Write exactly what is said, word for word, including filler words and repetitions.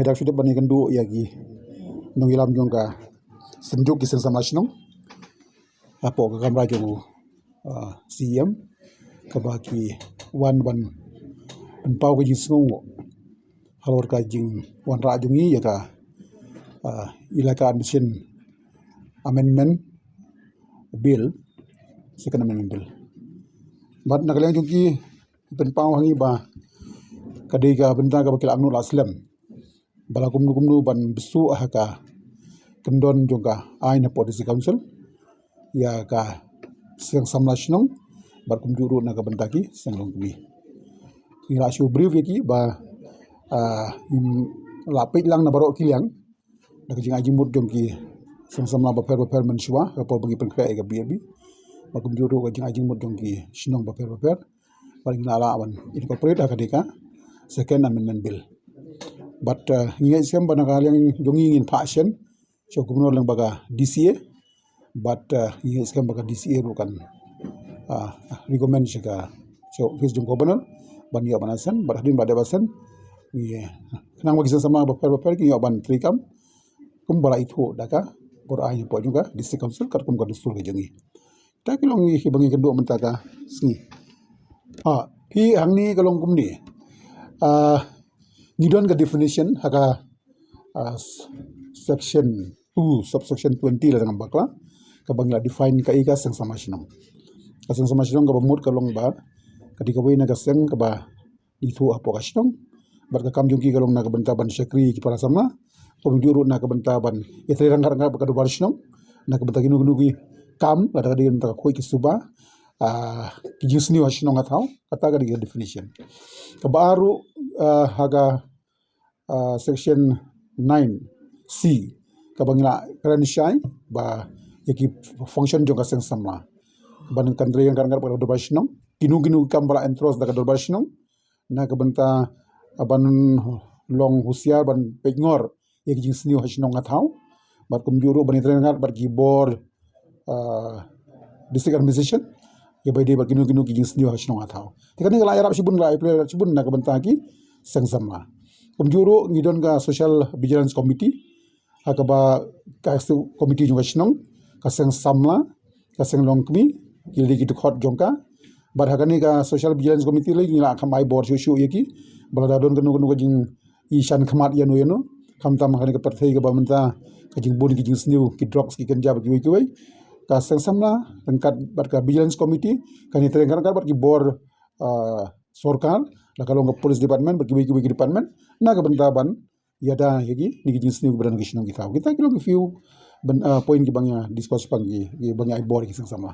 Dak shu dep ban ïakynduh ïa ki nongïalam jong ka Synjuk ki Seng Samla Shnong hapoh ka kamra jong u, ah, C E M, kaba ki wan ban pynpaw ka jingsngewnguh halor ka jingwanrah jong ngi ïa ka, ah, Elaka Admission Amendment Bill, Second Amendment Bill. Bad na ka liang jong ki pynpaw ha ngi ba ka dei ka bynta kaba ki la angnud la slem ba la kumno kumno ban bsuh ha ka kyndon jong ka aiñ hapoh District Council ïa ka Seng Samla Shnong bad kumjuh ruh na ka bynta ki Seng Longkmie. Ngi la shu brief ïa ki ba, ah, ngim la peit lang na baroh ki liang da ka jingai jingmut jong ki Seng Samla bapher bapher mynshuwa ha ka por ba ngi pynkhreh ïa ka B A B, bad kumjuh ruh ka jingai jingmut jong ki shnong bapher bapher bad ngi la lah ban incorporate ha ka dei ka Second Amendment Bill. Bad, ah, ngi ngeit skhem ba na ka liang jong ngi ngin phah shen sha u Governor lyngba ka D C A. Bad, ah, ngi ngeit skhem ba ka D C A ruh kan, ah, recommend sha ka, sha office jong u Governor ban ïoh ban ascend, bad hadien ba dep ascend, ngi, khnang ba ki Seng Samla bapher bapher kin ïoh ban treikam kumba la ithuh da ka por aiñ hapoh jong ka District Council katkum ka dustur ka jong ngi. Te ki long kiba ngi kynduh mynta ka sngi. Ha, phi hangne ka long kumne. Ah, ngi don ka definition ha ka, ah, s-, section two, subsection twenty lada ngam bakla, kaba ngi la define kaei ka Seng Samla Shnong. Ka Seng Samla Shnong kaba mut ka long ba ka dei kawei na ka seng kaba ithuh hapoh ka shnong. Bad ka kam jong ki ka long na ka bynta ban shakri ki para samla, kumjuh ruh na ka bynta ban ïatrei ryngkat ryngkat bad ka dorbar shnong na ka bynta kino kino ki kam, lada ka dei na ka bynta ka khuid ki suba, ah, ki jingsniew ha shnong ha thaw. Kata ka dei ka definition. Kaba ar ruh, ah, ha ka, ah, section nine C, kaba ngi la kren shai ba ïa ki function jong ka Seng Samla, ban kan trei ryngkat ryngkat bad ka dorbar shnong, kino kino ki kam ba la entrust da ka dorbar shnong na ka bynta, ah, ban long husiar, ban peitngor ïa ki jingsniew ha shnong ha thaw, bad kumjuh ruh ban ïatrei ryngkat bad ki bor, ah, district administration, kiba ïadei bad kino kino ki jingsniew ha shnong ha thaw. Te kane ka la ïarap shibun, la ïarap shibun na ka bynta ki Seng Samla. Kumjuh ruh ngi don ka Social Vigilance Committee, ha kaba ka executive committee jong ka shnong, ka Seng Samla, ka Seng Longkmie, ki la dei ki dkhot jong ka. Bad ha kane ka Social Vigilance Committee lei ngi la kham ai bor shuh shuh ïa ki ba lada don kano kano ka jingishan khmat ïano ïano, khamtam ha kane ka pyrthei kaba mynta ka jingbun ki jingsniew, ki drugs, ki ganja bad kiwei kiwei, ka Seng Samla ryngkat bad ka Vigilance Committee kan ïatrei ryngkat ryngkat bad ki bor, ah, sorkar, la ka long ka police department bad kiwei kiwei ki department, na ka bynta ban ïada ïa kine ki jingsniew kiba don ha ki shnong ki thaw. Kita ki long ki few ban, ah, point kiba ngi ïa discuss, kiba ngi, kiba ngi ai bor ïa ki Seng Samla.